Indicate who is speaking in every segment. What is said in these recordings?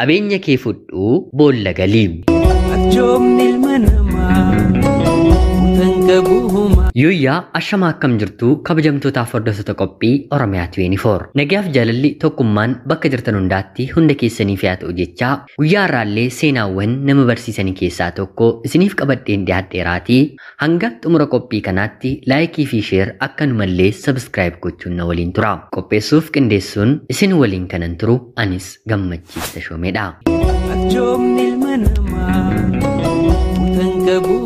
Speaker 1: Qabeenya kee fudhuu boolla galii.
Speaker 2: Arjoomni ilma namaa kutan qabu.
Speaker 1: Yuuyyaa ashamaa akkam jirtuu kabajamtootaaf hordoftoota qophii Oromiyaa 24. Nagayaaf jaalalli tokkummaan bakka jirtan hundaatti hunda keessaniif haa ta'u jechaa guyyaa har'aallee seenaawwan nama barsiisanii keessaa tokko isiniif qabadheen dhiyaadheeraatii hanga xumura qophii kanaatti laayikii fi sheer akkanumallee sabskiraayib gochuun na waliin tura. Qopheessuuf qindeessuun isin waliin kanan turu anis Gammachiis Tashoomeedha.
Speaker 2: Arjoomni ilma namaa kutan qabu.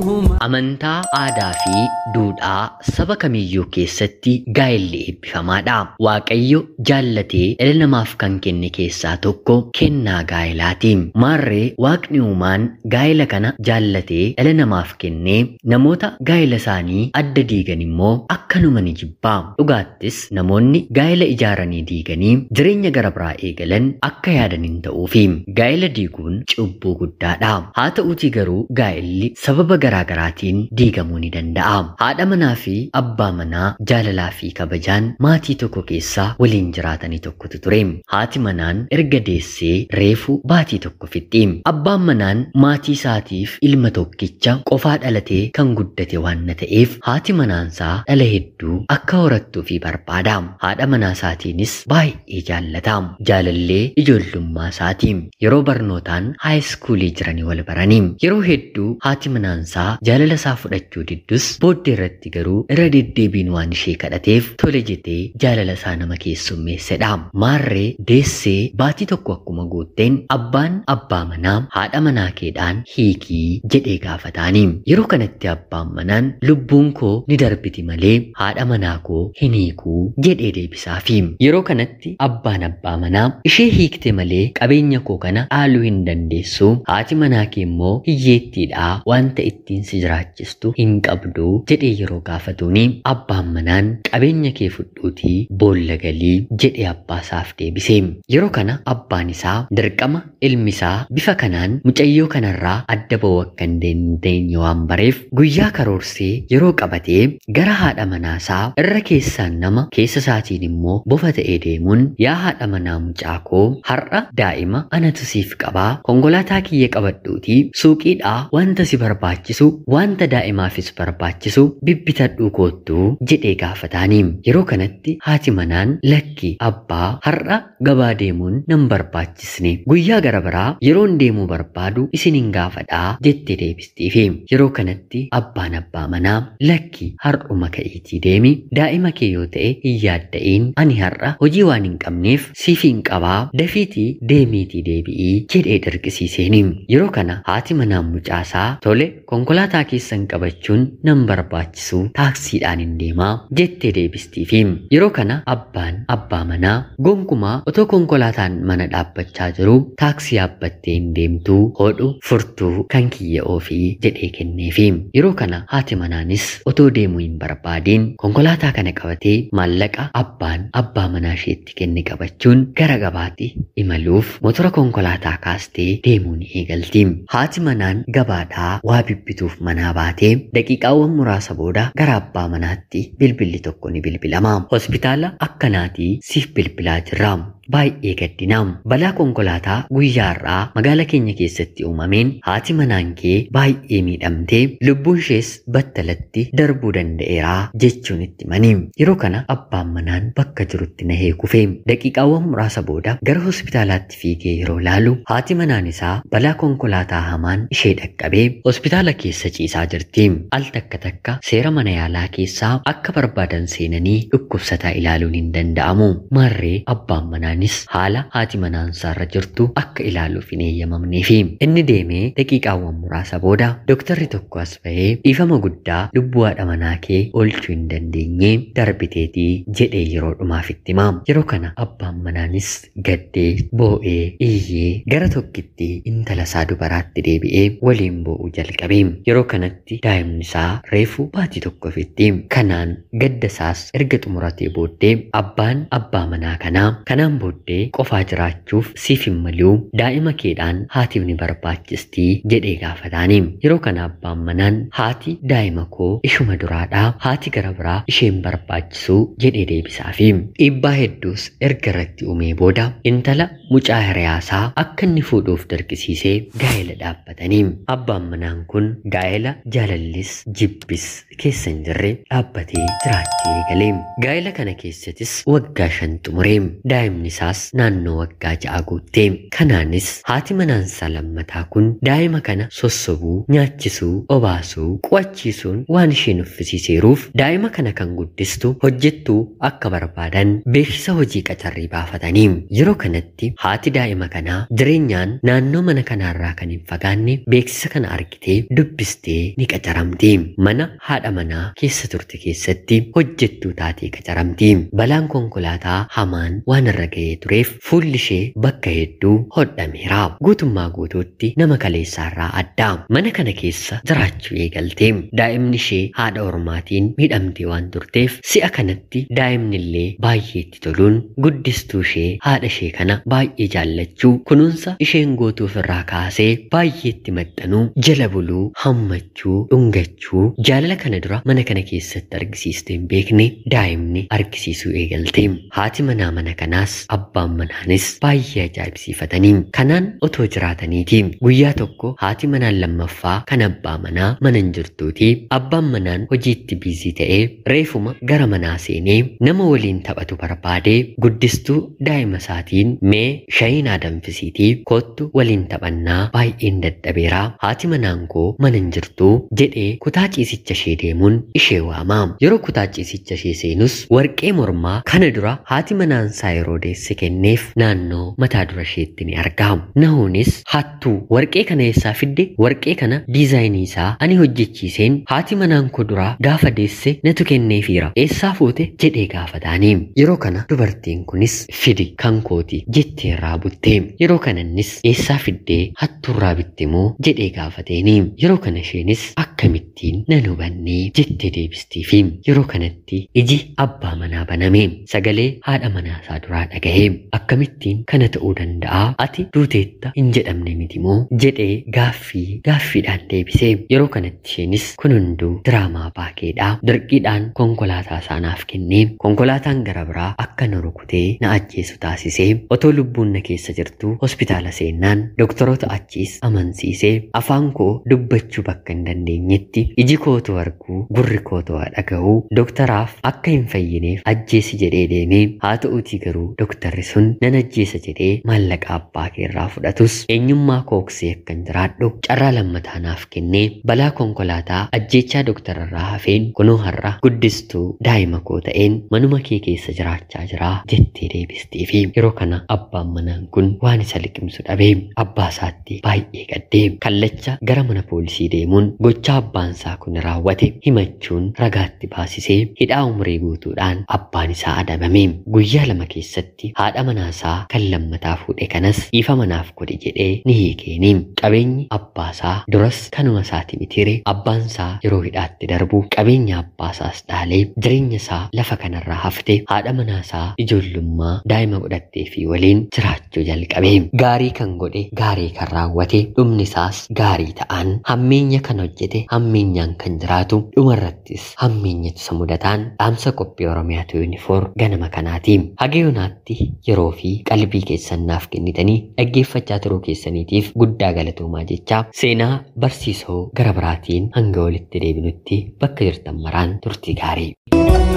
Speaker 1: Amantaa, aadaa fi duudhaa saba kamiyyuu keessatti gaa'elli eebbifamaadha. Waaqayyo jaallatee dhala namaaf kan kenne keessaa tokko kennaa gaa'ilaati. Maarree waaqni uumaan gaa'ela kana jaallatee dhala namaaf kennee namoota gaa'ela isaanii adda diigan immoo akkanuma ni jibba. Dhugaattis namoonni gaa'ela ijaaranii diiganii jireenya gara biraa eegalan akka yaadan hin ta'uufi. Gaa'ela diiguun cubbuu guddaadha. Haa ta'uutii garuu gaa'elli sababa garaa garaatiin diigamuu ni danda'a. Haadha manaa fi abbaa manaa jaalalaa fi kabajaan maatii tokko keessaa waliin jiraatanii tokkotu ture. Haati manaan erga deessee reefu baatii tokko fixxi. Abbaan manaan maatii isaatiif ilma tokkicha qofaa dhalatee kan guddate waan ta'eef haati manaansaa dhala hedduu akka horattuufi barbaada. Haadha manaa isaatiinis baay'ee jaallata. Jaalallee ijoollummaa isaati. Yeroo barnootaan haayiskuulii jiranii wal baranii. Yeroo hedduu haati manaansaa jaalala isaa fudhachuu diddus booddee irratti garuu irra deddeebiin waan ishee kadhateef tole jettee jaalala isaa nama keessummeessedha. Maarree deessee baatii tokko akkuma guutteen abbaan abbaa manaa haadha manaa keedhaan hiikii jedhee gaafataani. Yeroo kanatti abbaan manaan lubbuun koo ni darbiti malee haadha manaa koo hin hiikuu jedhee deebisaafi. Yeroo kanatti abbaan abbaa manaa ishee hiikte malee qabeenya koo kana dhaaluu hin dandeessu, haati manaa kee immoo hiyyeettiidha wanta ittiin si jiraachistu hin qabdu jedhee yeroo gaafatuuni abbaan manaan qabeenya kee fudhuutii boolla galii jedhee abbaa isaaf deebise. Yeroo kana abbaan isaa dirqama ilmi isaa bifa kanaan mucayyoo kanarraa adda ba'uu akka hin dandeenye waan bareef guyyaa karoorsee yeroo qabatee gara haadha manaasaa irra keessaan nama keessa isaatiin immoo bofa ta'ee deemuun yaa haadha manaa mucaa koo har'a daa'ima anatu siif qabaa konkolaataa kiyya qabadhuutii suuqiidhaa wanta si barbaachisu wanta daa'imaafis barbaachisu bibbitadhuu koottuu jedhee gaafataani. Yeroo kanatti haati manaan lakki abbaa har'a gabaa deemuun nan barbaachisne guyyaa gara biraa yeroon deemuu barbaadu isinin gaafadhaa jettee deebistiifi. Yeroo kanatti abbaan abbaa manaa lakki har'uma ka'iitii deemi daa'ima kee yoo ta'e hin yaadda'iin ani har'a hojii waan hin qabneef siif hin qabaa dafiitii deemiitii deebi'ii jedhee dirqisiiseeni. Yeroo kana haati manaan mucaasaa tole konkolaataa keessan qabachuun nan barbaachisu taaksiidhaan hin deemaa jettee deebistiifi. Yeroo kana abbaan abbaa manaa gonkumaa otoo konkolaataan mana dhaabbachaa jiru taaksii yaabbattee hin deemtuu hodhu furtuu kan kiyya oofii jedhee kenneefi. Yeroo kana haati manaanis otoo deemuu hin barbaadiin konkolaataa kana qabatee maallaqa abbaan abbaa manaa isheetti kenne qabachuun gara gabaatti imaluuf motora konkolaataa kaastee deemuu ni eegalti. Haati manaan gabaadhaa waa bibbituuf manaa baatee daqiiqaawwan muraasa booda gara abbaa manaatti bilbilli tokko ni bilbilama. Hospitaala akkanaatii siif bilbilaa jirra. Baay'ee gaddina. Balaa konkolaataa guyyaa har'aa magaalaa keenya keessatti uumameen haati manaan kee baay'ee miidhamtee lubbuun ishees battalatti darbuu danda'eera jechuun itti himani. Yeroo kana abbaan manaan bakka jirutti nahee kufe. Daqiiqaawwan muraasa booda gara hospitaalaatti fiigee yeroo laalu haati manaan isaa balaa konkolaataa hamaan ishee dhaqqabee hospitaala keessa ciisaa jirti. Al takka takka seera mana yaalaa keessaa akka barbaadan seenanii dhukkubsataa ilaaluun hin danda'amu. Maarree abbaan manaan haala haati manaansaarra jirtu akka ilaaluuf hin eeyyamamneefi. Inni deemee daqiiqaawwan muraasa booda dooktarri tokko as ba'ee dhiifama guddaa lubbuu haadha manaa kee oolchuu hin dandeenye darbiteetii jedhee yeroo dhumaaf itti hima. Yeroo kana abbaan manaanis gaddee boo'ee iyyee gara tokkitti intala isaa dubaraatti deebi'ee waliin boo'uu jalqabe. Yeroo kanatti daa'imni isaa reefu baatii tokko ofitti. Kanaan gadda isaas erga xumuratee booddee abbaan abbaa manaa kanaa kanaan booddee qofaa jiraachuuf siif hin maluu, daa'ima keedhaan haatiif ni barbaachistii jedhee gaafataani. Yeroo kana abbaan manaan haati daa'ima koo ishuma duraadhaa, haati gara biraa isheen barbaachisuu jedhee deebisaafi. Dhiibbaa hedduus erga irratti uumee booda intala mucaa hiriyaasaa akka inni fuudhuuf dirqisiisee gaa'ela dhaabbatanii. Abbaan manaan kun gaa'ela jaalallis jibbis keessa hin jirre dhaabbatee jiraachuu eegale. Gaa'ela kana keessattis waggaa 5 xumure. Daa'imni isaas naannoo waggaa 6 guutte. Kanaanis haati manaansaa lammataa kun daa'ima kana sossobuu, nyaachisuu, obaasuu, qo'achiisuun waan isheen uffisiiseeruuf daa'ima kana kan guddistu hojjettuu akka barbaadan beeksisa hojii qacarrii baafatanii. Yeroo kanatti haati daa'ima kanaa jireenyaan naannoo mana kanaarraa kan hin fagaanne beeksisa kana argitee dubbistee ni qacaramti. Mana haadha manaa keessa turte keessatti hojjettuu taatee qacaramti. Balaan konkolaataa hamaan waan irra ga'ee tureef fuulli ishee bakka hedduu hodhameera. Guutummaa guutuutti nama kaleessaarraa adda. Mana kana keessa jiraachuu eegalte. Daa'imni ishee haadha ormaatiin miidhamtee waan turteef si'a kanatti daa'imni illee baay'ee itti toluun guddistuu ishee haadha ishee kana baay'ee jaallachuu, kunuunsa isheen gootuuf irraa kaasee baay'ee itti maxxanuu, jala buluu, hammachuu, dhungachuu, jaalala kana dura mana kana keessatti argisiiste hin beekne daa'imni argisiisuu eegalte. Haati manaa mana kanaas abbaan manaanis baay'ee ajaa'ibsiifatanii kanaan otoo jiraataniiti. Guyyaa tokko haati manaan lammaffaa kan abbaa manaa mana hin jirtuuti. Abbaan manaan hojiitti biizii ta'ee reefuma gara manaa seenee nama waliin taphatu barbaadee guddistuu daa'ima isaatiin mee shayii naa danfisiitii kottu waliin taphannaa, baay'een dadhabeeraa, haati manaan koo mana hin jirtuu jedhee kutaa ciisicha ishee deemuun ishee waama. Yeroo kutaa ciisicha ishee seenus warqee mormaa kana dura haati manaan isaa yeroo deesse kenneef naannoo mataa dura isheetti ni argama. Nahuunis hattuu warqee kana eessaa fidde? Warqee kana diizaayinii isaa ani hojjechiiseen haati manaan koo duraa gaafa deesse natu kenneefiira, eessaa fuute jedhee gaafataani. Yeroo kana dubartiin kunis fidi kan kooti jettee irraa butte. Yeroo kana innis eessaa fiddee, hattuurraa bitte moo jedhee gaafateeni. Yeroo kana isheenis akkamittiin nan hubannee jettee deebistiifi. Yeroo kanatti iji abbaa manaa baname. Sagalee haadha manaa isaa duraa dhagahe. Akkamittiin kana ta'uu danda'a? Ati duuteetta hin jedhamne miti moo jedhee gaaffii gaaffiidhaan deebise. Yeroo kanatti isheenis kun hunduu diraamaa baakeedha. Dirqiidhaan konkolaataa isaa naaf kennee konkolaataan gara biraa akka na rukutee na ajjeesu taasisee otoo lubbuun na keessa jirtu hospitaala seennaan doktoroota achiis amansiisee afaan koo dubbachuu bakka hin dandeenyetti iji kootu arguu gurri kootu dhaga'uu doktaraaf akka hin fayyineef ajjeesi jedhee deemee, haa ta'uutii garuu doktarri sun nan ajjeesa jedhee maallaqa abbaa keerraa fudhatus eenyummaa kooksee akkan jiraadhu carraa lammataa naaf kennee balaa konkolaataa ajjeechaa doktararraa hafeen kunoo har'a guddistuu daa'ima koo ta'een manuma kee keessa jiraachaa jiraa jettee deebisteefi. Yeroo kana abbaan manaan kun waan isa liqimsu dhabee abbaa isaatti baay'ee gaddee kallacha gara mana poolisii deemuun gochaa abbaan isaa kun raawwate himachuun ragaatti baasisee hidhaa umurii guutuudhaan abbaan isaa adabame. Guyyaa 2 keessatti haadha manaasaa kan lammataa fuudhe kanas dhiifama naaf godhi jedhee ni hiikeeni. Qabeenyi abbaa isaa duras kanuma isaati mitiire, abbaan isaa yeroo hidhaatti darbu qabeenya abbaa isaas dhaalee jireenya isaa lafa kanarraa hafte haadha manaasaa ijoollummaa daa'ima godhattee fi waliin jiraachuu jalqabe. Gaarii kan godhe gaarii kan raawwate dhumni isaas gaarii ta'an, hammeenya kan hojjete hammeenyaan kan jiraatu dhumarrattis hammeenyatu isa mudataan dhaamsa qophii Oromiyaa 24 ganama kanaati. Haga yoonaatti yeroo fi qalbii keessan naaf kennitanii dhaggeeffachaa turuu keessaniitiif guddaa galatoomaa jechaa seenaa barsiisoo gara biraatiin hanga walitti deebinutti bakka jirtan maraan turtii gaarii.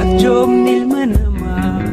Speaker 2: Arjoomni ilma namaa.